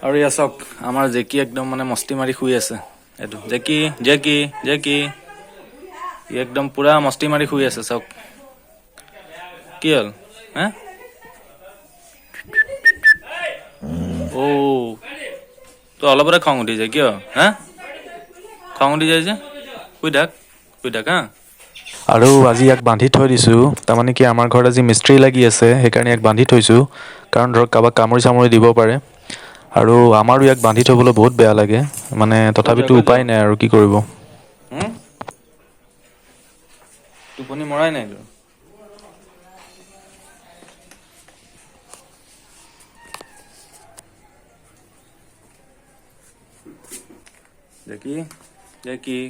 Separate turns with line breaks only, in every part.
আৰু এয়া চাওক, আমাৰ জেকি একদম মানে মস্তি মাৰি শুই আছে। এইটো জেকি, জেকি, জেকি, ই একদম পুৰা মস্তি মাৰি শুই আছে। চাওক, কি হ'ল হা? অ' তোৰ অলপতে খং উঠি যায় কিয় হা? খং উঠি যায় যে, শুই থাক, শুই থাক হা।
আৰু আজি ইয়াক বান্ধি থৈ দিছোঁ, তাৰমানে কি আমাৰ ঘৰত আজি মিস্ত্ৰী লাগি আছে, সেইকাৰণে ইয়াক বান্ধি থৈছোঁ। কাৰণ ধৰক কাৰোবাক কামুৰি চামুৰি দিব পাৰে। আৰু আমাৰো ইয়াক বান্ধি থ'বলৈ বহুত বেয়া লাগে মানে, তথাপিতো
ক'ত
উপায়
যাৱ?
নাই আৰু কি কৰিব।
হুম? টোপনি মৰাই নাই তোৰ? জেকি, জেকি,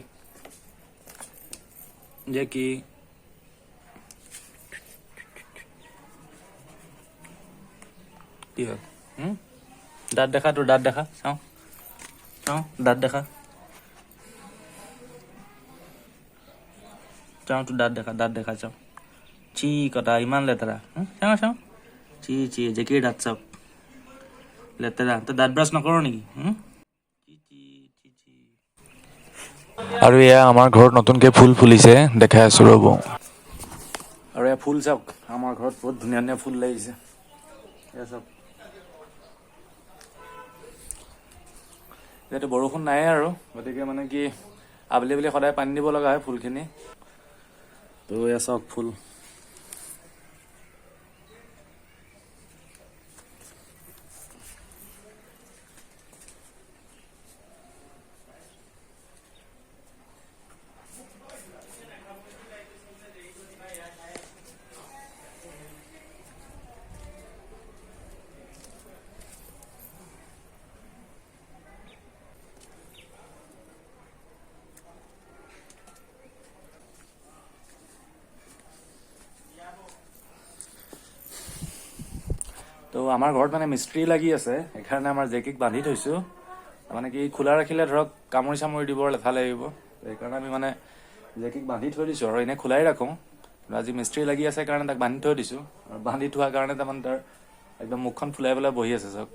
জেকি, কি হ'ল? হুম? দাঁত দেখা, তোৰ দাঁত দেখা, চাওঁ চাওঁ, দাঁত দেখা, চাওঁ, তোৰ দাঁত দেখা, দাঁত দেখা, চাওঁ। চি কটা, ইমান লেতেৰা। হুম? চাওঁ চাওঁ, চি চি, জেকিৰ দাঁত চাওক, লেতেৰা। তই দাঁত ব্ৰাছ নকৰ নেকি? হুম? চি চি চি চি।
আৰু এয়া আমাৰ ঘৰত নতুনকৈ ফুল ফুলিছে, দেখাই আছোঁ ৰ'ব।
আৰু এয়া ফুল চাওক, আমাৰ ঘৰত বহুত ধুনীয়া ধুনীয়া ফুল লাগিছে। এয়া চাওক, যিহেতু বৰষুণ নাই আৰু, গতিকে মানে কি আবেলি আবেলি সদায় পানী দিব লগা হয় ফুলখিনি। তো এয়া চাওক ফুল। তো আমাৰ ঘৰত মানে মিস্ত্ৰী লাগি আছে, সেইকাৰণে আমাৰ জেকিক বান্ধি থৈছোঁ। মানে কি খোলা ৰাখিলে ধৰক কামুৰি চামুৰি দিবৰ লেঠা লাগিব, সেইকাৰণে আমি মানে জেকিক বান্ধি থৈ দিছোঁ। আৰু এনেই খোলাই ৰাখোঁ, কিন্তু আজি মিস্ত্ৰী লাগি আছে কাৰণে তাক বান্ধি থৈ দিছোঁ। আৰু বান্ধি থোৱাৰ কাৰণে তাৰমানে তাৰ একদম মুখখন ফুলাই পেলাই বহি আছে, চাওক।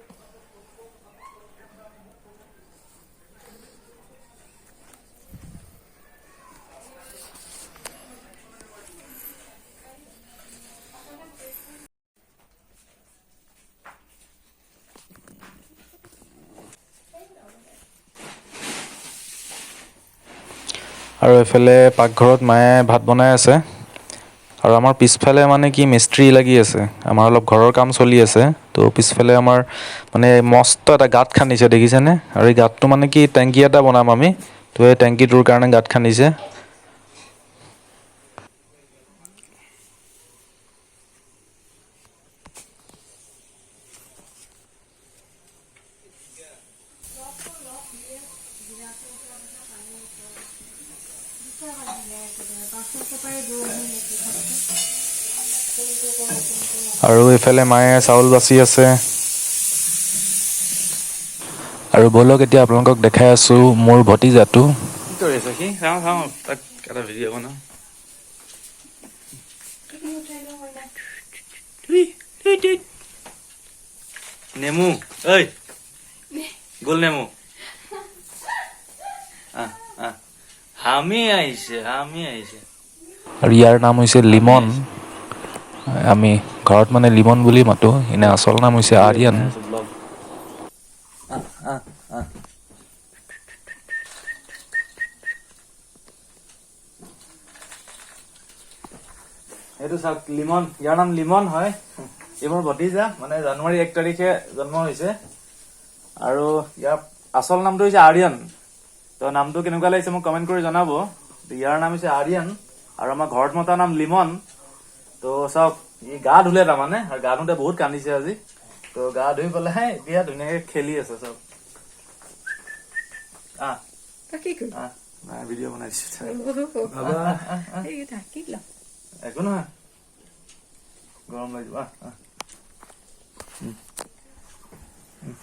আৰু এইফালে পাকঘৰত মায়ে ভাত বনাই আছে। আৰু আমাৰ পিছফালে মানে কি মিস্ত্ৰী লাগি আছে, আমাৰ অলপ ঘৰৰ কাম চলি আছে। তো পিছফালে আমাৰ মানে মস্ত এটা গাঁত খান্দিছে, দেখিছেনে? আৰু এই গাঁতটো মানে কি টেংকি এটা বনাম আমি, তো এই টেংকিটোৰ কাৰণে গাঁত খান্দিছে। আৰু এইফালে মায়ে চাউল বাচি আছে। আৰু ব'লক এতিয়া আপোনালোকক দেখাই আছোঁ মোৰ ভতিজাটো।
কি কৰি আছে সি? চাওঁ চাওঁ, তাক এটা ভিডিঅ' বনাওঁ। নেমু, ঐ গোল নেমু। আহ আহ, হামি আহিছে, হামি আহিছে।
আৰু ইয়াৰ নাম হৈছে লিমন। আমি ঘৰত মানে লিমন বুলি মাতোঁ, এনে আচল নাম হৈছে আৰিয়ান।
ব্লগ। আহ আহ আহ, এইটো চাওক লিমন, ইয়াৰ নাম লিমন হয়। এই মোৰ ভতিজা, মানে জানুৱাৰী 1 তাৰিখে জন্ম হৈছে। আৰু ইয়াৰ আচল নামটো হৈছে আৰিয়ান। তো নামটো কেনেকুৱা লাগিছে মোক কমেণ্ট কৰি জনাব। ইয়াৰ নাম হৈছে আৰিয়ান আৰু আমাৰ ঘৰত মতা নাম লিমন। তো চাওক, ই গা ধুলে তাৰমানে, আৰু গা ধুওঁতে বহুত কান্দিছে আজি। তো গা ধুই পেলাই এতিয়া ধুনীয়াকে খেলি আছে, চাওক। আহ।
তই কি কৰিলি?
আহ, নাই, ভিডিঅ' বনাই দিছো।
এই ঢাকি ল।
একো নহয়, গৰম লাগিব। আহ আহ। উম। উম।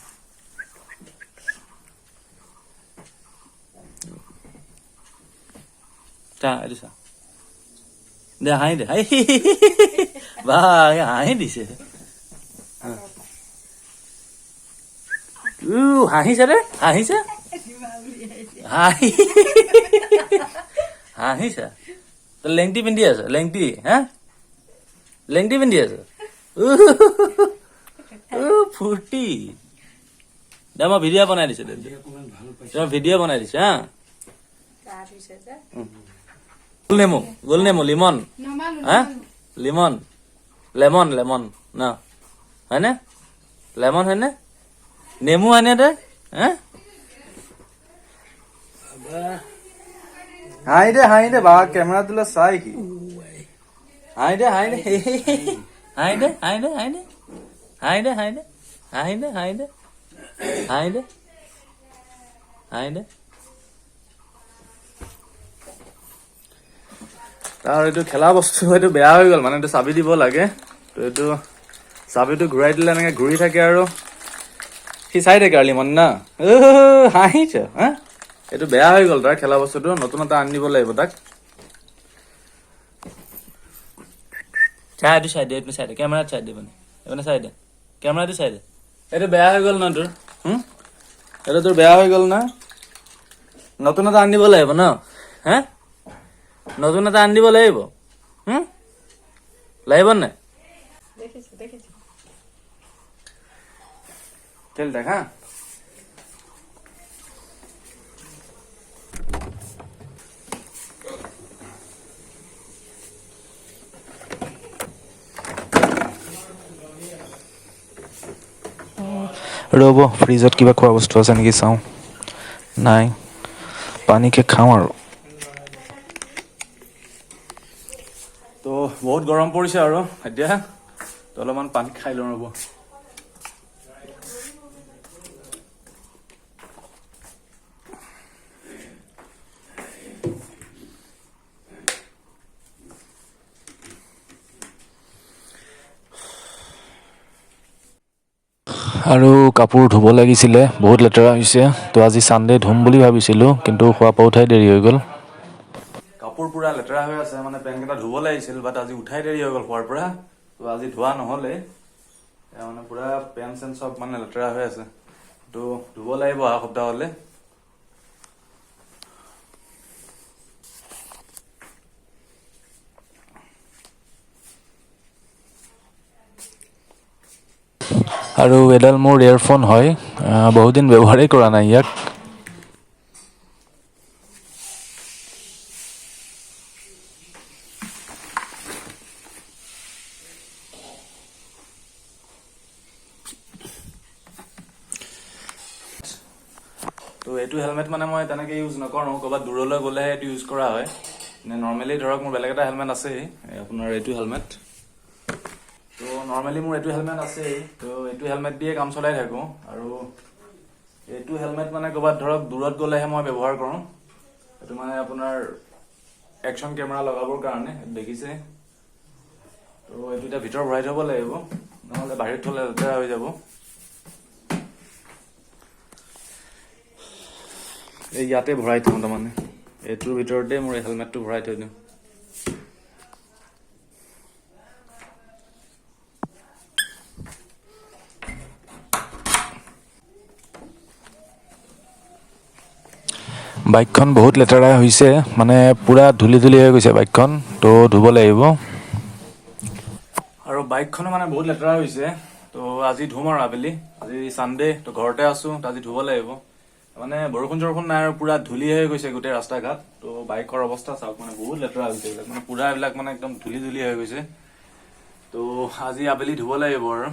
চা, এইটো চা দে, হাঁহি দে, বা হাঁহি দিছে। হাঁহিছে দে, হাঁহিছে, হাঁহিছে। তই লেংটি পিন্ধি আছ, লেংটি? হা, লেংটি পিন্ধি আছ, ফূৰ্তি দে। মই ভিডিঅ' বনাই দিছো দে, মই ভিডিঅ' বনাই দিছো। হা, গোল নেমু, গোল নেমু, লিমন। হা, লিমন, লেমন, লেমন ন হয়নে? লেমন হয়নে? নেমু হয়নে দে? হা, হাঁহি দে, হাঁহি দে। বা, কেমেৰাটোলৈ চাই কি হাঁহি দে, হাঁহি দে, হাঁহি দে, হাঁহি দে, হাঁহি দে, হাঁহি দে, হাঁহি দে, হাঁহি দে, হাঁহি দে, হাঁহি দে, হাঁহি দে। তাৰ এইটো খেলা বস্তু, এইটো বেয়া হৈ গ'ল, মানে এইটো চাবি দিব লাগে। তো এইটো চাবিটো ঘূৰাই দিলে এনেকে ঘূৰি থাকে আৰু সি চাই থাকে। আৰু লিমন না হাঁহিছ? হা, এইটো বেয়া হৈ গ'ল তাৰ খেলা বস্তুটো, নতুন এটা আনি দিব লাগিব তাক। চাই, এইটো চাই দে, এইটো চাই দে, কেমেৰাত চাই দে, মানে এইপিনে চাই দে, কেমেৰাটো চাই দে। এইটো বেয়া হৈ গ'ল ন তোৰ? এইটো তোৰ বেয়া হৈ গ'ল না? নতুন এটা আনি দিব লাগিব ন? হা, নতুন এটা আনি দিব লাগিব। লাগিব নাই?
দেখিছো, দেখিছো।
খেল থাক। হা,
ৰ'ব, ফ্ৰিজত কিবা খোৱা বস্তু আছে নেকি চাওঁ। নাই, পানীকে খাওঁ আৰু।
তো বহুত গৰম পৰিছে আৰু এতিয়া তো অলপমান পানী খাই লওঁ, ৰ'ব।
আৰু কাপোৰ ধুব লাগিছিলে, বহুত লেতেৰা হৈছে। তো আজি ছানডে, ধুম বুলি ভাবিছিলোঁ, কিন্তু শোৱাৰ পৰা উঠাই দেৰি হৈ গ'ল।
কাপোৰ পুৰা লেতেৰা হৈ আছে, মানে পেণ্টকেইটা ধুব লাগিছিল, বাট আজি উঠাই দেৰি হৈ গ'ল শোৱাৰ পৰা। তো আজি ধোৱা নহ'লে। এয়া মানে পুৰা পেণ্ট চেণ্ট চব মানে লেতেৰা হৈ আছে। তো ধুব লাগিব অহা সপ্তাহলে।
আৰু এডাল মোৰ ইয়েৰফোন হয়, বহুত দিন ব্যৱহাৰেই কৰা নাই ইয়াক।
তো এইটো হেলমেট মানে মই তেনেকৈ ইউজ নকৰোঁ, ক'ৰবাত দূৰলৈ গ'লেহে এইটো ইউজ কৰা হয়। মানে নৰ্মেলি ধৰক মোৰ বেলেগ এটা হেলমেট আছেই, এই আপোনাৰ এইটো হেলমেট। তো নৰ্মেলি মোৰ এইটো হেলমেট আছেই, তো এইটো হেলমেট দিয়ে কাম চলাই থাকোঁ। আৰু এইটো হেলমেট মানে ক'ৰবাত ধৰক দূৰত গ'লেহে মই ব্যৱহাৰ কৰোঁ। এইটো মানে আপোনাৰ একশ্যন কেমেৰা লগাবৰ কাৰণে, দেখিছে। তো এইটো এতিয়া ভিতৰত ভৰাই থ'ব লাগিব, নহ'লে বাহিৰত থ'লে লেতেৰা হৈ যাব। এই ইয়াতে ভৰাই থওঁ, তাৰমানে এইটোৰ ভিতৰতে মোৰ এই হেলমেটটো ভৰাই থৈ দিওঁ।
বাইকখন বহুত লেতেৰা হৈছে, মানে পূৰা ধূলি ধূলি হৈ গৈছে বাইকখন। তো ধুব লাগিব।
আৰু বাইকখনো মানে বহুত লেতেৰা হৈছে। তো আজি ধুম আৰু আবেলি। আজি ছানডে, তো ঘৰতে আছো, তো আজি ধুব লাগিব। মানে বৰষুণ চৰষুণ নাই আৰু পুৰা ধূলি হৈ গৈছে গোটেই ৰাস্তা ঘাট। তো বাইকৰ অৱস্থা চাওক, মানে বহুত লেতেৰা হৈছে এইবিলাক, মানে পুৰা এইবিলাক মানে একদম ধূলি ধূলি হৈ গৈছে। তো আজি আবেলি ধুব লাগিব আৰু।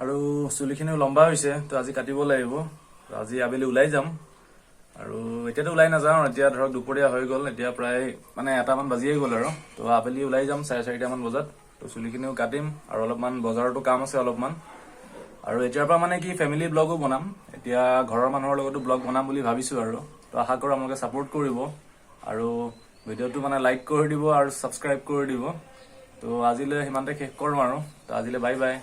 আৰু চুলিখিনিও লম্বা হৈছে, তো আজি কাটিব লাগিব। তো আজি আবেলি ওলাই যাম আৰু। এতিয়াতো ওলাই নাযাওঁ, এতিয়া ধৰক দুপৰীয়া হৈ গ'ল, এতিয়া প্ৰায় মানে 1টামান বাজিয়ে গ'ল আৰু। তো আবেলি ওলাই যাম 4:30মান বজাত। তো চুলিখিনিও কাটিম আৰু অলপমান বজাৰতো কাম আছে অলপমান। আৰু এতিয়াৰ পৰা মানে কি ফেমিলি ব্লগো বনাম, এতিয়া ঘৰৰ মানুহৰ লগতো ব্লগ বনাম বুলি ভাবিছোঁ আৰু। তো আশা কৰোঁ আপোনালোকে ছাপোৰ্ট কৰিব আৰু ভিডিঅ'টো মানে লাইক কৰি দিব আৰু ছাবস্ক্ৰাইব কৰি দিব। তো আজিলৈ সিমানতে শেষ কৰোঁ আৰু। তো আজিলৈ বাই বাই।